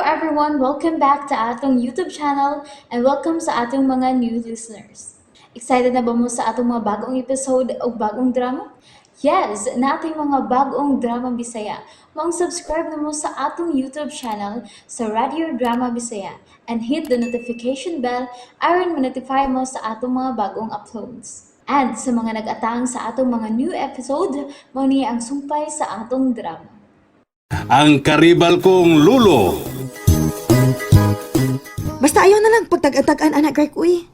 everyone! Welcome back to atong YouTube channel and welcome sa atong mga new listeners. Excited na ba mo sa atong mga bagong episode o bagong drama? Yes, nating mga bagong drama Bisaya. Maong subscribe na mo sa atong YouTube channel sa Radio Drama Bisaya and hit the notification bell aron ma-notify mo sa atong mga bagong uploads. And sa mga nag-atang sa atong mga new episode, mao ni ang sumpay sa atong drama. Ang karibal kong lulo. Basta ayaw na lang pagtag-tag-an, anak Greg, uy.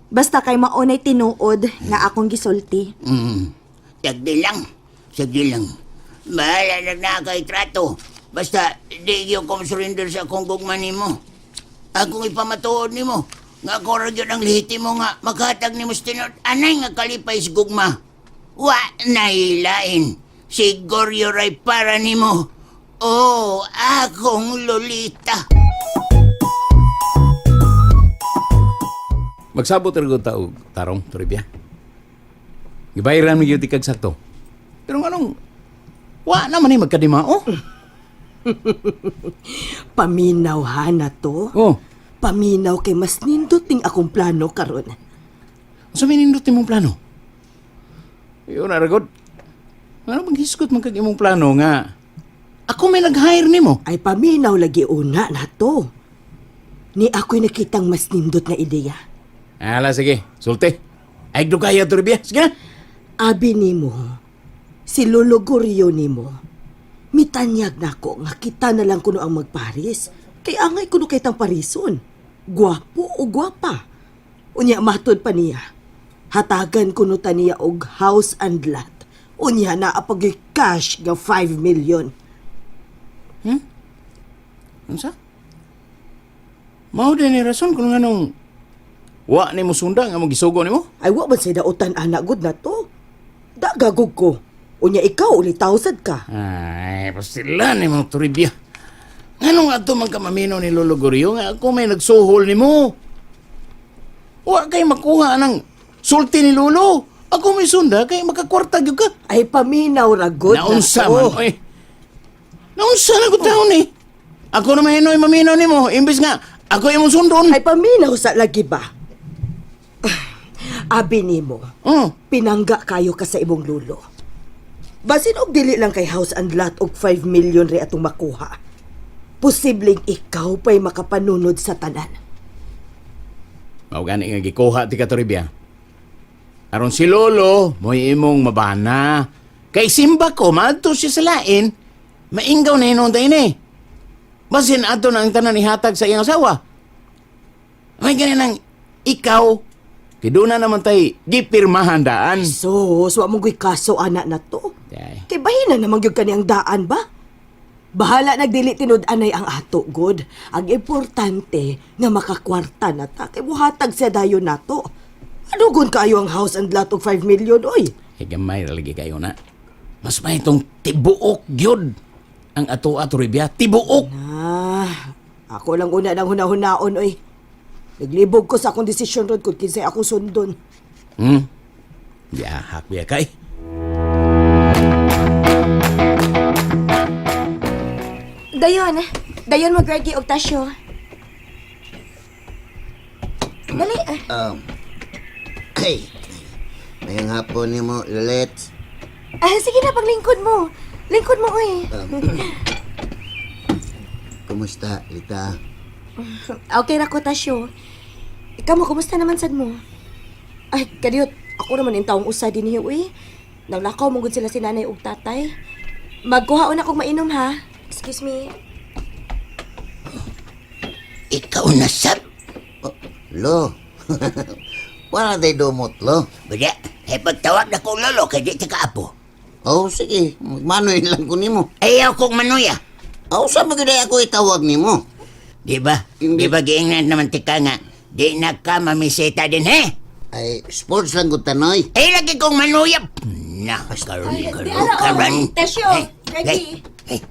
Basta kay maunay tinuod nga akong gisulti. Sagdi lang. Sige lang. Bahala na na kay trato. Basta di gyud ko surrender sa akong gugma nimo. Akong ipamatuod nimo nga ako ra gyud ang lehitimo nga makahatag nimo sa tinuod anay nga kalipay sa gugma. Wa na hilain. Siguro ray para nimo. Oh, akong lolita. Magsabot ra gud ta og tarong, Toribia. Gibayaran mi gyud kag sakto. Pero nganong wa naman ni magkadimao? Paminaw ha na to. Oh, Paminaw kay mas nindot ting akong plano karon. unsa may nindot nimong plano? Yun na ra gud. Ngano bang hisgot man kag imong plano nga ako may nag-hire nimo? Ay paminaw lagi una na to. Ni ako'y nakitang mas nindot na ideya. Ala sige, sulti. Ay dugaya, Toribia. Sige na. Abi nimo, si Lolo Gorio nimo. Mitanyag nako nga kita na lang kuno ang magparis. Kay angay kuno kay tang parison. Gwapo o gwapa. Unya matod pa niya. Hatagan kuno ta niya og house and lot. Unya na apag cash nga 5 million. Unsa? Mao din ni rason kung nganong wa nimo sunda nga magisugo nimo? Ay, wa man say dautan anak gud na to. Da gagog ko. Unya ikaw ulitaw sad ka. Ay, pastila ni mga Toribia. Nganong ato man ka mamino ni Lolo Gorio nga ako may nagsuhol ni mo? Wa kay makuha ng sulti ni Lolo. Ako may sunda kay makakwarta gyud ka. Ay paminaw ra gud na Naunsa to. man, oy. Naunsa na gud taon eh. Ako na mahinoy mamino nimo imbes nga ako imong sundon. Ay paminaw sa lagi ba? Abi nimo, Oh, pinangga kayo ka sa imong lulo. Basin og dili lang kay house and lot og 5 million re atong makuha. Posibleng ikaw pa'y makapanunod sa tanan. Mao gani nga gikuha ti ka, Toribia. Aron si Lolo, mo'y imong mabana. Kay simba ko, maadto siya sa lain, mainggaw na hinuon tayo ni. Basin ato na ang tanan ihatag sa iyang asawa. May ganin ang ikaw, kiduna naman tay gipirmahan daan. So, wa mo guy kaso ana na to. Day. Kay bahina naman gyud kani ang daan ba? Bahala nagdili tinud anay ang ato god. Ang importante nga makakwarta na ta kay buhatag siya dayon nato. Adugon kaayo ang house and lot og 5 million oy. Kay gamay ra lagi kayo na. Mas may itong tibuok gyud ang ato ato Ribia, tibuok. Ah, ako lang una nang hunahunaon oy. Naglibog ko sa akong desisyon rod kung kinsay akong sundon. Yahak biya kay. Dayon, dayon mo Greggy og Tasyo. Dali. Ah. Hey, mayang hapon nimo, Lilet. Ah, sige na paglingkod mo. Lingkod mo oy. Kumusta, Lita? Okay ra ko Tasyo. Ikaw mo kumusta naman sad mo? Ay, kadiyot, ako naman in taong usa din niyo uy. Nanglakaw mo gud sila si nanay ug tatay. Magkuha una kog mainom ha. Excuse me. Ikaw na sab. Oh, lo. Wala day dumot, lo. Bada, ay pagtawag na kong lolo kay di ka apo. Oh, sige. Manoy lang ko nimo. Ayaw kong manuya. Oh, sa mga ako itawag nimo. Di ba? Hindi. Di ba giingnan naman tika nga, di na ka mamisita din, he? Ay, sports lang gud tanoy. Ay, lagi kong manuya. Na, karon, karon, Di ara, oh. karon. Tasyo, Hey, Reggie. hey, hey.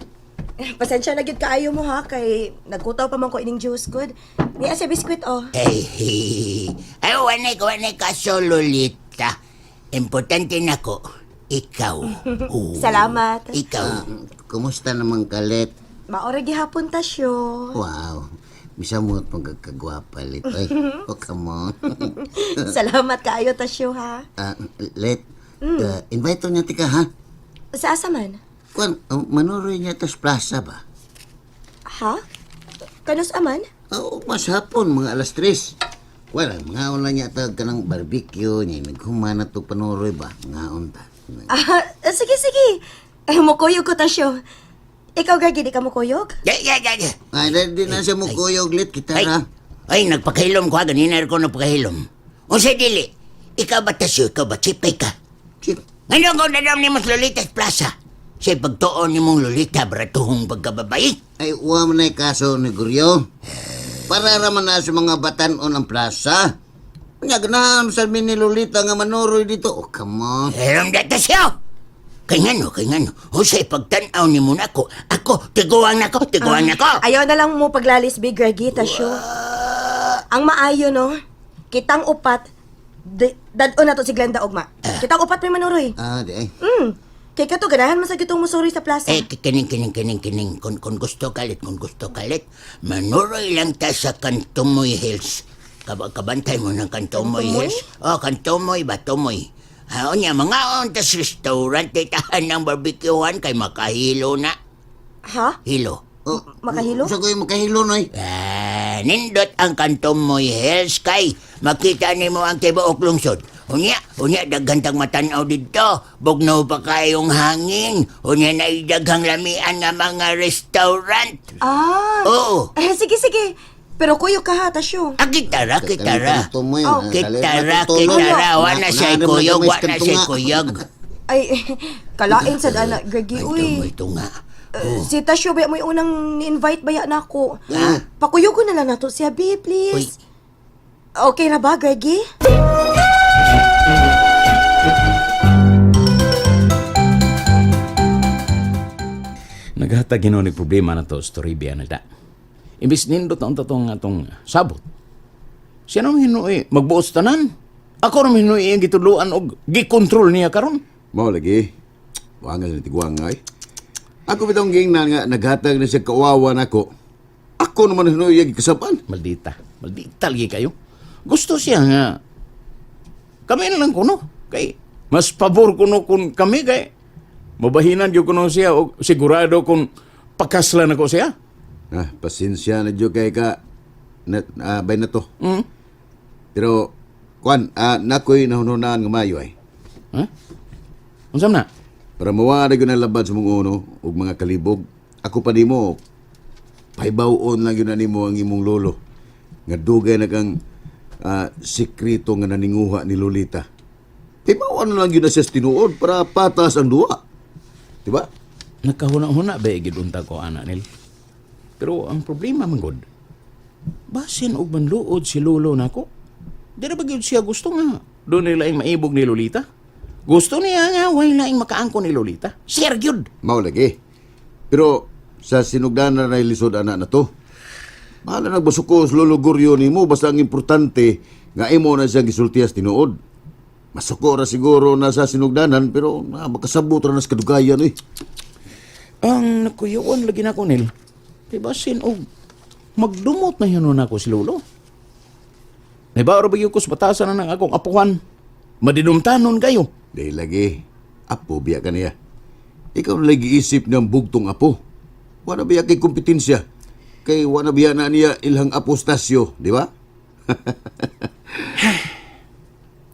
Pasensya na gyud kaayo mo ha kay nagkutaw pa man ko ining juice good. Niya sa biskwit oh. Ay, hey. Ay, wanay kaso, Lolita. Importante na ko, ikaw. Oh, Salamat. Ikaw. Ah, kumusta naman kalit? Maora gihapon Tasyo. Wow. Bisa mo at magkagwapa, Lit. Ay, oh, come on. Salamat kaayo Tasyo ha. Ah, Lit, invite niya tika, ha? Sa asa man? Kwan, manuroy niya tas plaza ba? Ha? Kanus aman? Oo, mas hapon, mga 3:00. Wala, mga una niya tag ka ng barbecue, niya, naghumana to panuroy ba? Mga unta. Ah, sige sige. Eh, mukuyog ko Tasyo. Ikaw Gagi, di ka mukuyog? Ya, ya, ya, ya. Ay, di na siya mo kuyog, Lit, kita Ay, na. ay, nagpakahilom ko ha. Ganina ko nagpakahilom. Unsa dili? Ikaw ba Tasyo? Ikaw ba chipay ka? Chip. Ngayon ko nadam ni mong Lolita sa plaza. Sa pagtuon ni mong Lolita, bratuhong pagkababae. Ay, uwa mo na yung kaso ni Guryo. Para raman na sa mga batanon ang plaza. Nga, ganahan sa ni Lolita nga manuroy dito. Oh, come on. Hilom na Tasyo! Kay ngano, kay ngano. Unsay pagtanaw ni mo nako. Ako, tiguang nako, tiguang nako. Ayaw na lang mo paglalis, Big Greggy, Tasyo. Ang maayo, no? Kitang upat, dad-on na to si Glenda Ugma. Kitang upat may manuroy. Ah, di ay. Kay kato, ganahan man sa gitong musuroy sa plaza. Eh, kining, kining, kining, kining. Kung gusto kalit, kung gusto kalit, manuroy lang ta sa Kantumoy Hills. Kabantay mo ng Kantumoy Kantumoy? Hills? Oh, Kantumoy ba, Tumoy. Ah, unya, mga on tas restaurant, tahan ng barbecuehan kay makahilo na. Ha? Hilo. Oh, Makahilo? Sa ko yung makahilo, noy. Ah, nindot ang Kantumoy Hills kay makita nimo ang tibuok lungsod. Unya, unya daghan tag matan-aw didto. Bugnaw pa kayong hangin. Unya na daghang lamian nga mga restaurant. Ah. Oo. Eh, sige, sige. Pero kuyog ka ha, Tasyo. Ah, kitara, kitara. Tumoy, Oh. Kitara, kitara. Wa na siya'y kuyog, wa na siya'y kuyog. Ay, kalain sa anak, Greggy, Ay, uy. tumoy tunga. Eh, si Tasyo, ba mo yung unang ni-invite ba yan ako? Pakuyog ko na lang nato siya, B, please. Uy. Okay na ba, Greggy? Naghatag hinuon og problema na to sa Toribia na da. Imbis nindot na unta tong atong sabot. Siya naman hinuoy magbuos tanan. Ako naman hinuoy ang gituluan og gikontrol niya karon. Mao lagi. Wangal na tiguang ay. Ako bitong gingnan nga naghatag na siya kawawa nako. Ako naman hinuoy ang kasapan. Maldita. Maldita lagi kayo. Gusto siya nga kami na lang kuno. Kay mas pabor kuno kung kami kay mabahinan gyud kuno siya og sigurado kung pakaslan ako siya. Ah, pasensya na jud kay ka na, bay na to. Pero kuan, nakoy nahunhunaan nga maayo ay. Ha? Unsa man na? Para mawala gyud ang labad sa mong uno ug mga kalibog, ako pa nimo pahibaw-on lang gyud na nimo ang imong lolo. Nga dugay na kang sikreto nga naninguha ni Lolita. Pahibaw-on na lang gyud na siya sa tinuod para patas ang duwa. Diba? Nakahuna-huna ba gid unta ko ana nil. Pero ang problema man gud. Basin og manluod si lolo nako. Di na ba gyud siya gusto nga doon nila ang maibog ni Lolita? Gusto niya nga way laing makaangko ni Lolita. Siya gyud. Mao lagi. Pero sa sinugdanan na lisod ana na to. Bahala nagbasuko sa lolo Goryo nimo basta ang importante nga imo na siya gisultias tinuod. Masuko ra siguro na sa sinugdanan pero na, makasabot ra na sa kadugayan eh. Ang nakuyawan lagi nako nil. Di basin og magdumot na yun nako si lolo. Naibaro ba gyud ko sa batasan na ng akong apuhan? Madinumtanon kayo. Dahil lagi, apo biya ka niya. Ikaw na lagi isip niyang bugtong apo. Wala biya kay kompetensya. Kay wala biya na niya ilhang apostasyo, di ba?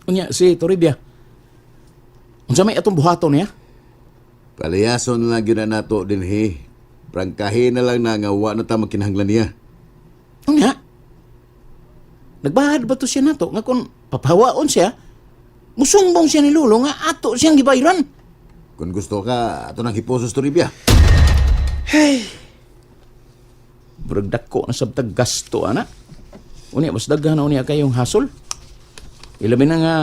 Unya si Toribia. Unsa may atong buhaton niya? Palayason na lang yun na nato din he. Prangkahin na lang na nga wa na ta makinahanglan niya. Unya. Nagbahad ba to siya nato nga kung papawaon siya, musumbong siya ni Lolo nga ato siyang gibayran. Kung gusto ka, ato nang hiposos Toribia. Murag dako na sabtag gasto ana. Unya mas daghan na unya kayong hasol. Ilabi na nga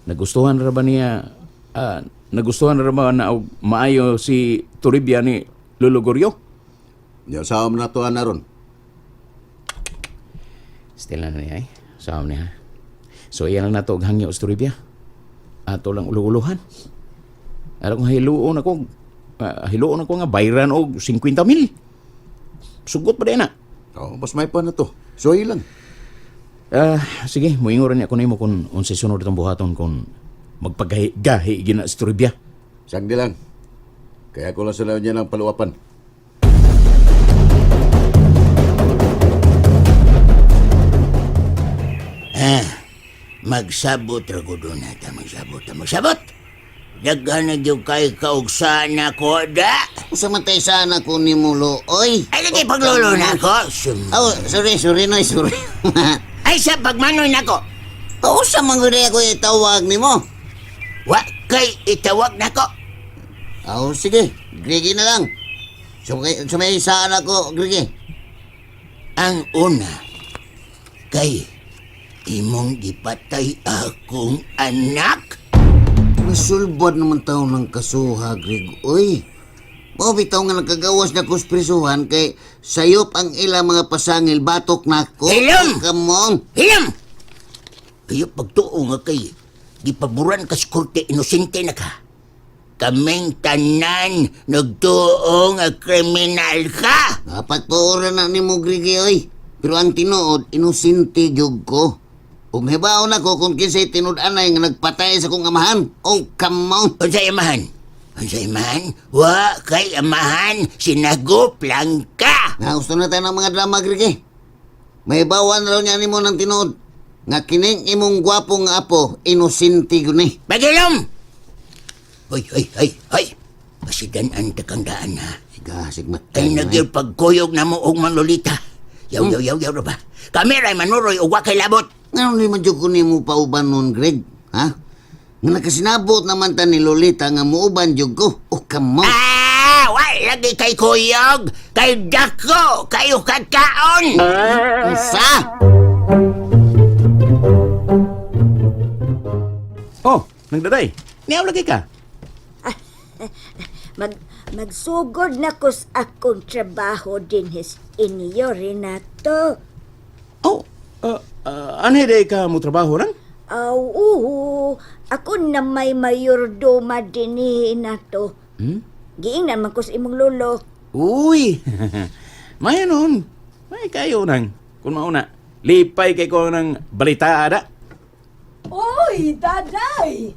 nagustuhan ra ba niya nagustuhan ra ba na og maayo si Toribia ni Lolo Goryo? Nya sa na to ana ron. Still na niya eh. Sa niya. So iyan lang nato og hangyo sa Toribia. Ato lang ulo-uluhan. Aron kung hiluon ako, Hiluon ako nga bayran og 50 mil. Sugot pa din na. Oh, mas may pa na to. So lang. Ah, sige, moingon ra ni ako nimo kung unsay sunod itong buhaton kung magpagahi-gahi gina si Toribia. Sagdi lang. Kaya ko lang sa niya ng paluwapan. Ah, magsabot ra ko doon nata, magsabot ta, magsabot. Daghan na gyud kay kaugsa na ko da. Usa man tay sana ko ni mulo, oy. Ay lagi paglolo na ako. Oh, sorry, sorry noy, sorry. Ay sa pagmanoy nako. Usa man gud ako itawag nimo. Wa kay itawag nako. Oh, sige, Grigi na lang. Sumay, sumay saan ako, Grigi. Ang una kay imong gipatay akong anak. Masulbad naman tao ng kasuha, Greg. Uy, mao bitaw nga nagkagawas na kusprisuhan kay sayop ang ilang mga pasangil batok nako. Hilom! Come on. Hilam! Kayo pagtuo nga kay gipaboran ka sa korte inosente na ka. Kaming tanan nagtuo nga kriminal ka. Napagtuoran na ni mo, Grigi, oy. Pero ang tinuod, inosente jug ko. Ug nahibaon ako kung kinsay tinud-anay nga nagpatay sa kong amahan. Oh, come on. Unsay amahan? Unsay amahan? Wa kay amahan, sinagop lang ka. Na gusto na tayo ng mga drama, Grigi. May bawan raw niya nimo ng tinuod. Nga kining imong gwapo nga apo, inosente yun eh. Bagilom! Hoy, hoy, hoy, hoy. Pasidan-an ta kang daan ha. Siga, sigmat. Kay nagyod pagkuyog na mo og manlolita. Yaw, yaw, yaw, yaw, ra ba? Kami ray manuroy og wa kay labot. Ngayon di man jud ko nimo pauban nun, Greg. Ha? Nga nakasinabot naman ta ni Lolita nga muuban jud ko. Oh, come on. Ah, wa lagi kay kuyog, kay dako, kayo kagkaon. Unsa? Oh, nagdaday. Niaw lagi ka. Magsugod na ko sa akong trabaho din his inyo, Renato. Oh, anhe day ka mo trabaho ran? Aw, oo, ako na may mayordoma din ni Renato. Hmm? Giingnan man ko sa imong lolo. Uy. May nun. May kayo nang. Kung mauna, lipay kay ko ng balita ada. Oy, daday!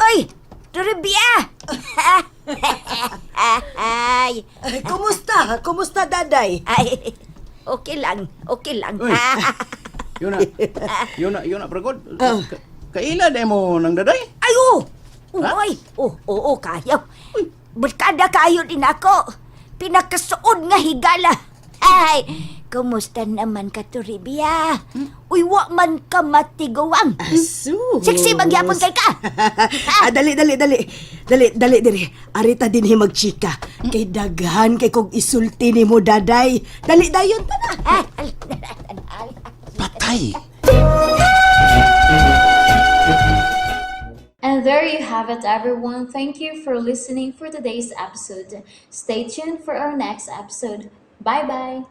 Ay, Toribia! Ay, Kumusta? Kumusta, daday? ay, okay lang, okay lang. Uy. Yun na. Yun na, yun na, pragod. Kaila day mo nang daday? Ay, oo! Uy, oo, oo, kayo. Barkada kayo din ako. Pinakasuod nga higala. Ay, kumusta naman ka, Toribia? Uy, wa man ka matiguang. Asus! Sexy magyapon kay ka. Ah, dali, dali, dali. Dali, dali, dali. Arita din hi magchika. Kay daghan kay kog isulti nimo daday. Dali dayon ta na. Patay. And there you have it, everyone. Thank you for listening for today's episode. Stay tuned for our next episode. Bye bye.